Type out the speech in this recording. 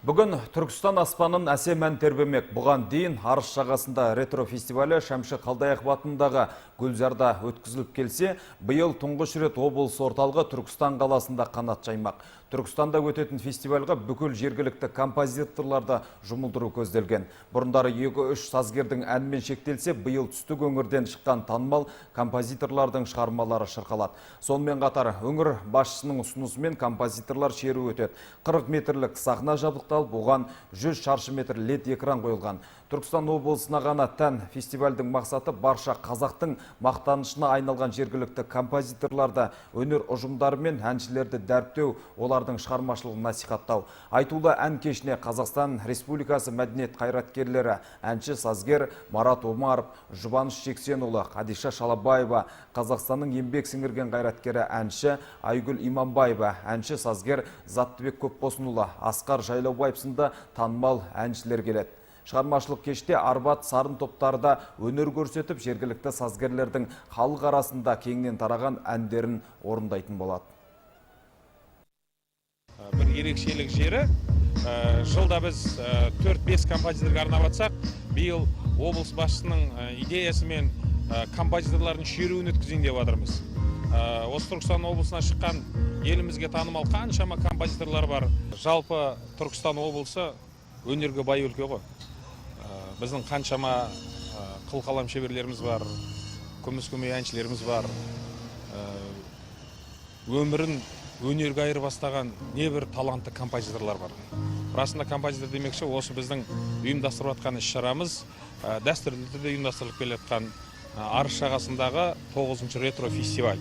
Бүгін Түркістан аспанын әсем ән тербемек. Бұған дейін Арыс жағасында ретро фестивалі Шәмші Қалдаяқов атындағы Гүлзарда өткізіліп келсе, биыл тұңғыш рет облыс орталығы Түркістан қаласында қанат жаймақ. Түркістанда өтетін фестивальға бүкіл жергілікті композиторларды жұмылдыру көзделген. Бұрындары 2-3 сазгердің әнімен шектелсе, биыл түстік өңірден шыққан танымал композиторлардың шығармалары шырқалады. Сонымен қатар өңір басшысының ұсынысымен композиторлар шеруі өтеді. 40 метрлік сахна жабдықталып, оған 100 шаршы метр лед экран қойылған. Түркістан облысына ғана тән фестивальдің мақсаты барша қазақтың мақтанышына айналған жергілікті композиторларды, өнер ұжымдары мен әншілерді дәріптеу, олардың шығармашылығын насихаттау. Айтулы ән кешіне Қазақстан Республикасы мәдениет қайраткерлері, әнші сазгер Марат Омаров, Жұбаныш Жексенұлы, Қадиша Шалабаева, Қазақстанның еңбек сіңірген қайраткері, әнші Айгүл Иманбаева, әнші сазгер Заттыбек Көпбосынұлы, Асқар Жайлаубаев сынды танымал әншілер келеді. Шығармашылық кеште Арбат, Сарын топтары да өнер көрсетіп, жергілікті сазгерлердің халық арасында кеңінен тараған әндерін орындайтын болады. Бір ерекшелік жері, жылда біз 4-5 композиторға арнап жатсақ, биыл облыс басшысының идеясымен композиторлардың шеруін өткізейін деп жатырмыз. Осы Түркістан облысынан шыққан елімізге танымал қаншама композиторлар бар. Жалпы, Түркістан облысы өнерге бай өлке ғой. Біздің қаншама қылқалам шеберлеріміз бар, күміс көмей әншілеріміз бар, өмірін өнерге айырбастаған небір талантты композиторлар бар. Расында, композитор демекші, осы біздің ұйымдастырып жатқан іс шарамыз дәстүрлі түрде ұйымдастырылып келе жатқан Арыс жағасындағы тоғызыншы ретро фестиваль.